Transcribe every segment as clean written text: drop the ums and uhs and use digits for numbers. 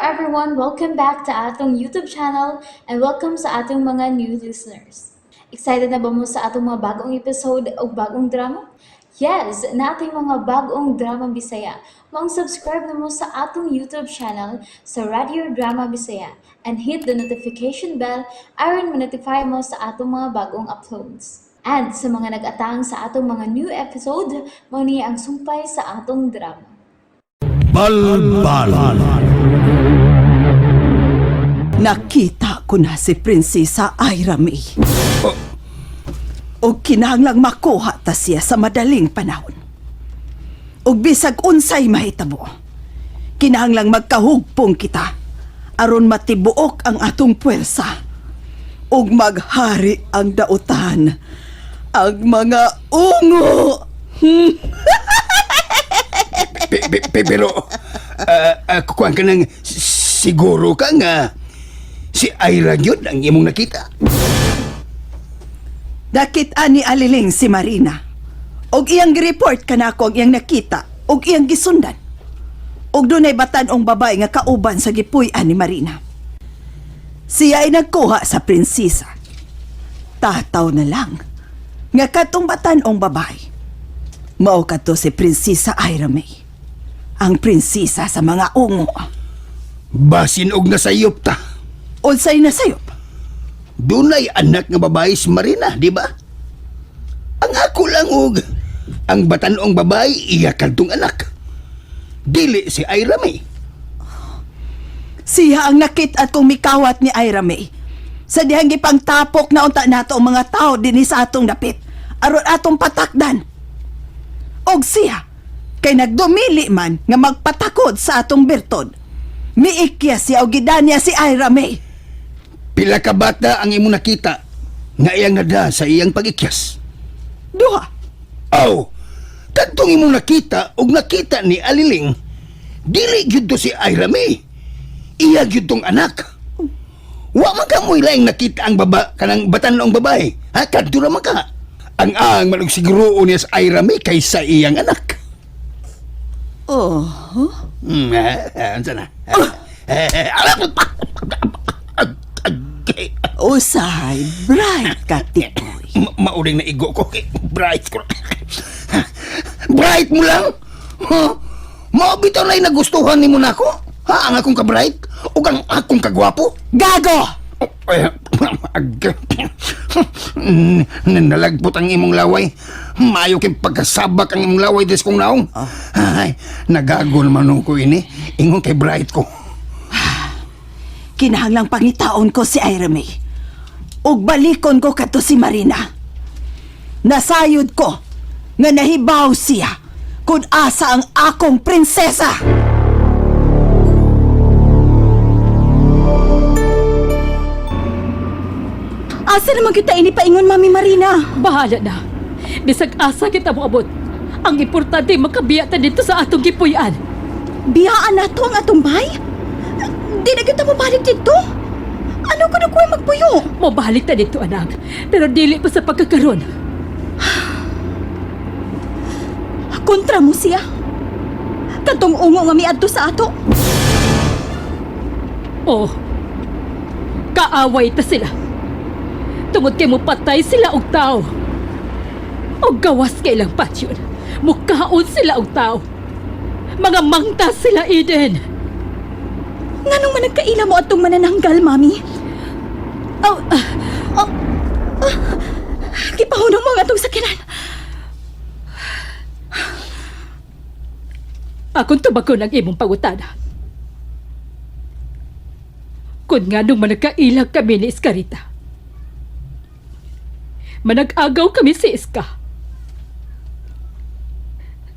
everyone! Welcome back to atong YouTube channel and welcome sa atong mga new listeners. Excited na ba mo sa atong mga bagong episode o bagong drama? Yes, naa tay mga bagong drama Bisaya. Maong subscribe na mo sa atong YouTube channel sa Radio Drama Bisaya and hit the notification bell aron ma-notify mo sa atong mga bagong uploads. And sa mga nag-atang sa atong mga new episode, mao ni ang sumpay sa atong drama. Balbal. Nakita ko na si Prinsesa Ira May. O kinahanglang makuha ta siya sa madaling panahon. Og bisag unsay mahitabo, kinahanglang magkahugpong kita aron matibuok ang atong puwersa ug maghari ang dautan ang mga ungo. Pero, kukuhan ka ng siguro ka nga si Ira yun ang imong nakita. Nakita ni Aliling si Marina. Og iyang gireport kanako ang iyang nakita og iyang gisundan. Og dunay batan-ong babae nga kauban sa gipuy-an ni Marina. Siya ay nagkuha sa prinsesa. Tataw na lang nga katong batan-ong babae. Mao kadto si Prinsesa Ira May. Ang prinsesa sa mga ungo. Basin og nasayop ta. Unsay nasayop? Dunay anak nga babae si Marina, di ba? Ang ako lang og ang batanong babae iya kadtong anak. Dili si Ira May. Siya ang nakit-at kong mikawat ni Ira May. Sa dihang gipangtapok na unta nato ang mga tao dinhi sa atong dapit aron atong patakdan. Og siya kay nagdumili man nga magpatakod sa atong bertod. Miikya siya og gidanya si Ira May. Pila ka bata ang imong nakita nga iyang nada sa iyang pagikyas. Duha. Aw, kadtong imong nakita og nakita ni Aliling, dili gyud to si Ira May. Iya gyud tong anak. Wa man ka mo'y laing nakita ang baba kanang batanong babae. Ha, kadto ra man ka. Ang man og siguro niya sa Ira May kaysa iyang anak. Oh. Unsa na? Eh, alam mo Usahay, bright ka, tikoy. Mauling na igo ko. Bright ko. Bright mo lang? Huh? Mao bitaw na nagustuhan nimo nako? Ha, ang akong ka-bright ug ang akong kagwapo? Gago! Oh, eh, nalagpot ang imong laway. Maayo kay pagkasabak ang imong laway des kong naong. Ay, nagago naman ko ini. Ingon kay bright ko. Kinahanglang pangitaon ko si Ira May. Ug balikon ko kadto si Marina. Nasayod ko nga nahibaw siya kung asa ang akong prinsesa. Asa naman kita ini paingon, Mami Marina? Bahala na. Bisag asa kita moabot. Ang importante makabiya ta dito sa atong gipuy-an. Biyaan na to ang atong bay? Di na kita mabalik dito. Ano ko na ko magpuyo? Mobalik ta dito, anak. Pero dili pa sa pagkakaron. Kontra mo siya. Katong ungo nga miadto sa ato. Oh. Kaaway ta sila. Tungod kay mopatay sila og tao. Og gawas kay ilang pasyon. Mukaon sila og tao. Mga mangta sila, Eden. Nganong man nagkaila mo atong manananggal, Mami? Oh, ah, Gipahunong mo ang atong sakinan. Akong tubagon ang imong pangutana. Kun nga nung managkailag kami ni Iskarita. Manag-agaw kami si Iska.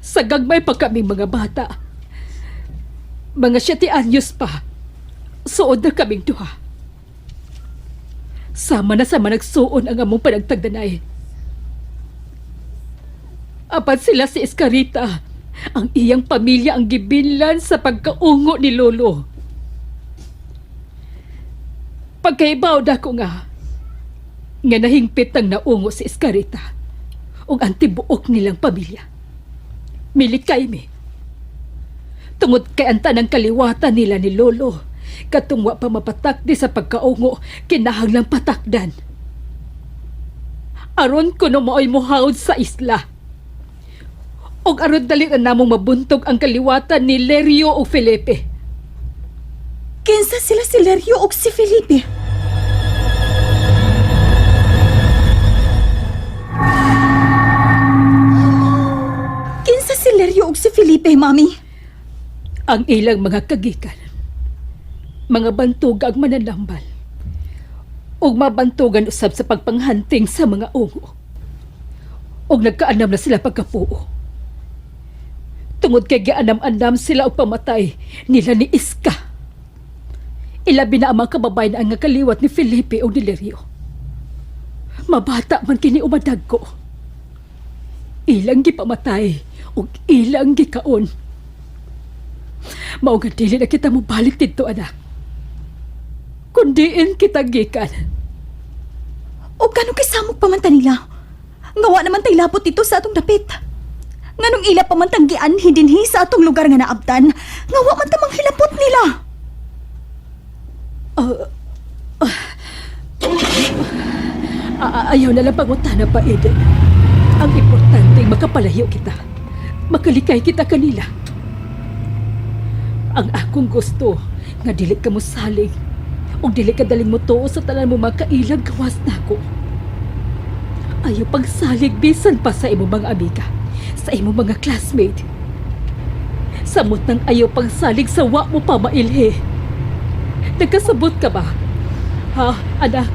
Sa gagmay pa kaming mga bata. Mga 7 anyos pa. Suod na kaming duha. Sama na sa managsuon ang among panagtagdanay. Apan sila si Escarita. Ang iyang pamilya ang gibillan sa pagkaungo ni Lolo. Pagkaibaw dako nga, nga nahingpit ang naungo si Escarita ug ang tibuok nilang pamilya. Milikay mi. Tungod kay ang tanang kaliwatan nila ni Lolo, Katong wa pa mapatakdi sa pagkaungo, kinahanglang patakdan. Aron kuno maoy mohaod sa isla. Og aron dali na namong mabuntog ang kaliwatan ni Lerio o Felipe. Kinsa sila si Lerio og si Felipe? Kinsa si Lerio og si Felipe, Mami? Ang ilang mga kagikan. Mga bantog ang mananambal. Ug mabantugan usab sa pagpanghanting sa mga ungo. Ug nagkaanam na sila pagkapuo. Tungod kay gianam-anam sila og pamatay nila ni Iska. Ilabi na ang mga kababayan ang nga kaliwat ni Felipe o ni Lerio. Mabata man kini umadagko. Ilang gipamatay ug ilang gikaon. Mao nga dili na kita mobalik didto, anak. Kundiin kita gikan. O kanong kay samok pa man ta nila? Nga wa naman tay labot dito sa atong dapit. Nganong ila pa man tang gianhi dinhi sa atong lugar nga naabtan, nga wa man ta manghilapot nila. Ayaw na lang pangutana pa, Eden. Ang importante, makapalayo kita. Makalikay kita kanila. Ang akong gusto, nga dili ka mo salig, o dili ka daling mo tuo sa tanan mo makailang gawas nako. Ayaw pagsalig bisan pa sa imong mga amiga, sa imong mga classmate. Samot ng ayaw pagsalig sa wa mo pa mailhi. Nagkasabot ka ba? Ha, anak?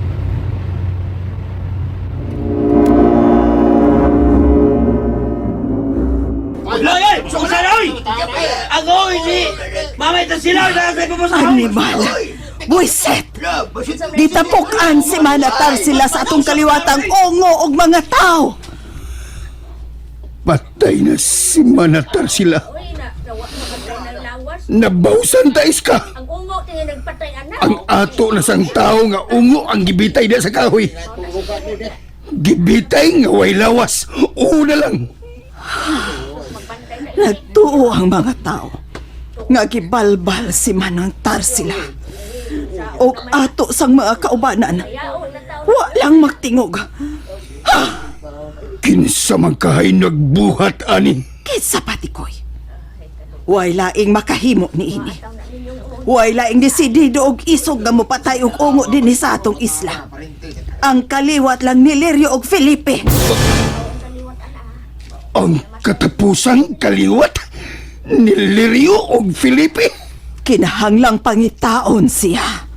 Animal! Buiset! Gitapukan si Manatar sila sa atong kaliwatang ongo og mga tao. Patay na si Manatar sila. Nabawsan ta, Iska. Ang ungo tingi nagpatay anak. Ang ato na sang tao nga ungo ang gibitay diya sa kahoy. Gibitay nga way lawas. Una lang. Nagtuo ang mga tao nga gibalbal si Manang Tarsila. Og ato sang mga kaubanan, wa lang magtingog. Kinsa man kahay nagbuhat ani. Kinsa pati koy. Way laing makahimo ni ini. Way laing desidido og isog nga mopatay og ungo dinhi sa atong isla. Ang kaliwat lang ni Lirio og Felipe. Ang katapusang kaliwat ni Lirio og Felipe. Kinahanglang pangitaon siya.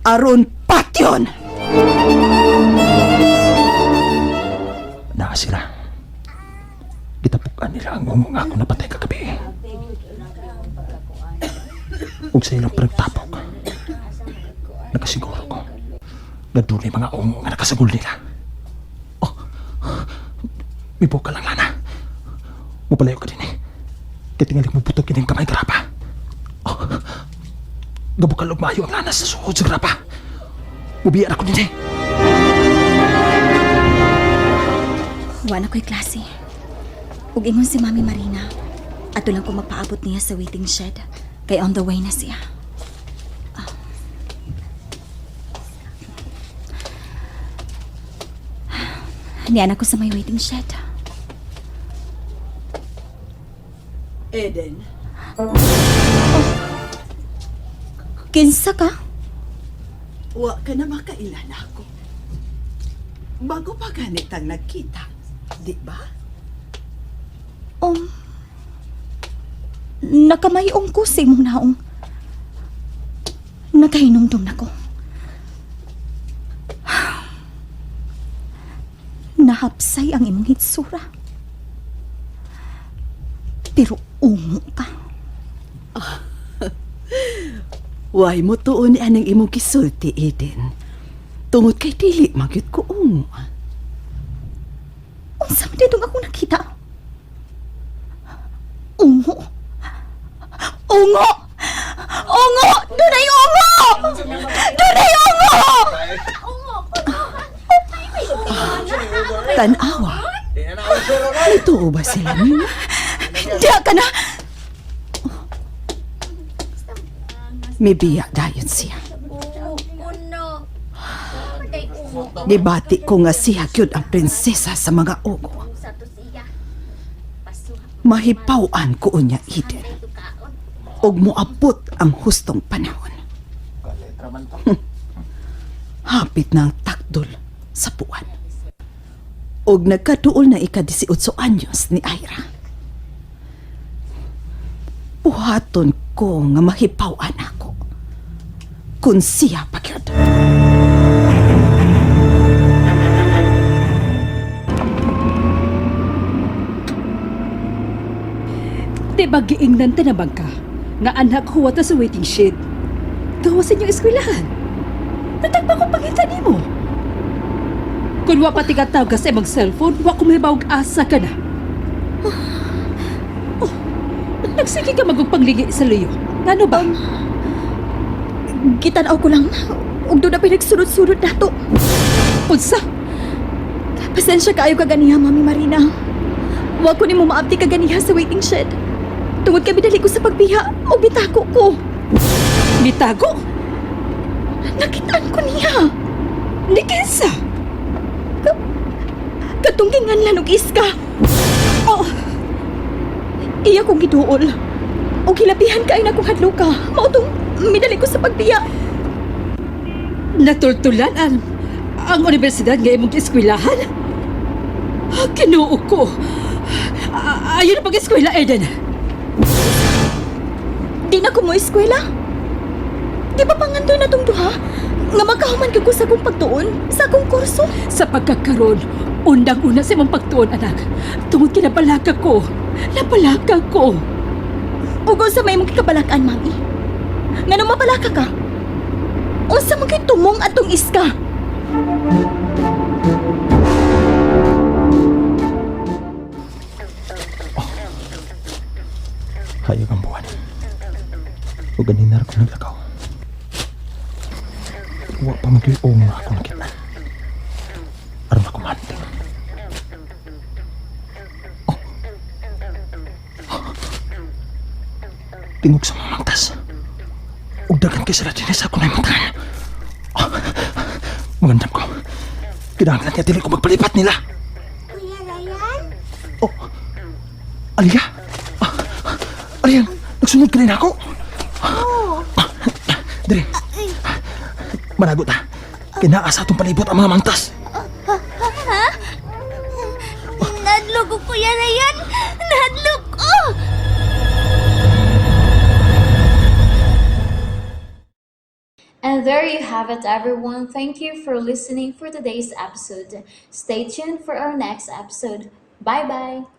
Aron patyon. Naa sila. Gitapukan nila ang ungong ako napatay kagabi. Ug sa ilang pagtapok, nakasiguro ko na dunay mga ungo nga nakasagol nila. Oh, mibuka lang lana. Mupalayo ka din eh. Kaya tingali mo putok kining kamay grapa. Oh, gabukal og maayo ang lana sa suod sa grapa. Mubiya na ko din eh. Wa na ko'y klase. Ug ingon si Mami Marina, ato lang ko magpaabot niya sa waiting shed. Kay on the way na siya. Ah. Niyan ako sa may waiting shed. Eden, Kinsa ka? wa ka na makailan ako. Bago pa ganitang nagkita, di ba? Nakamayong ko sa imong naong. Nakahinumdum na ko. Nahapsay ang imong hitsura. Pero ungo ka. Way mo tuon ni anang imong gisulti, Eden. Tungod kay dili magyud ko ungo. Unsa man ditong ako nakita? Ungo. Ungo! Ungo! Dunay ungo! Dunay ungo! Tanawa. Ito ba sila nimo? Diya ka na! Mibiya dayon siya. Gibati ko nga siya gyud ang prinsesa sa mga ugo. Mahipaw-an ko unya, Eden. Og moabot ang hustong panahon. Hapit na ang takdol sa buwan. Og nagkaduol na ika-18 anyos ni Ira. Buhaton ko nga mahipaw-an ako. Kung siya pa gyud. Di ba giingnan ta na bang ka? Nga anak huwa ta sa waiting shed. Gawa sa inyong eskwelahan. Natagpa ko pangita nimo. Kung wa pati ka tawag sa imong cellphone, wa ko mahibawag asa ka na. Oh, nagsige ka magugpanglingi sa luyo. Ngano ba? Gitan-aw ko lang ug doon na pinagsunod-sunod nato. Unsa? Pasensya kaayo kaganiha, Mami Marina. Wa ko nimo maabti kaganiha sa waiting shed. Tungod kay bidali ko sa pagbiha, og bitako ko. Nitago? Nakitaan ko niya. Ni kinsa? Katong ginganlan og iska. Oh, Iya kong giduol. Og hilabihan kay na kong hadloka. Mao tong midali ko sa pagbiya. Natultulan ang universidad nga imong gieskwelahan? Ah, Kinuo ko. Ayaw na pag-eskwela, Eden. Di na ko mo eskwela. Di ba pangandoy na tong duha? Nga makahuman gyud ko sa akong pagtuon, sa akong kurso. Sa pagkakaroon, undang-una sa imong pagtuon, anak. Tungod kinabalaka ko. Nabalaka ko. Ug unsa may imong gikabalakan, mami? Nganong mabalaka ka? Unsa man kay tumong atong iska? Hayag ang buwan. O ganina ko naglakaw. Wa pa mag-iong nga ako nakita. Aron ako mahanting. Oh. Tingog sa mga mangtas. Ug daghan kay sila dinhi sa ako naimutahan. Oh. Magandam ko. Kinahanglan nga dili ko magpalipat nila. Kuya Ryan? Oh. Aliyah? Ah, Aliyah, nagsunod ka rin ako. Oo. Dire. Managot ta. Kinaa sa atong palibot ang mga mangtas. Ha? Nadlog ko, Kuya Ryan! Nadlog ko! And there you have it, everyone. Thank you for listening for today's episode. Stay tuned for our next episode. Bye bye.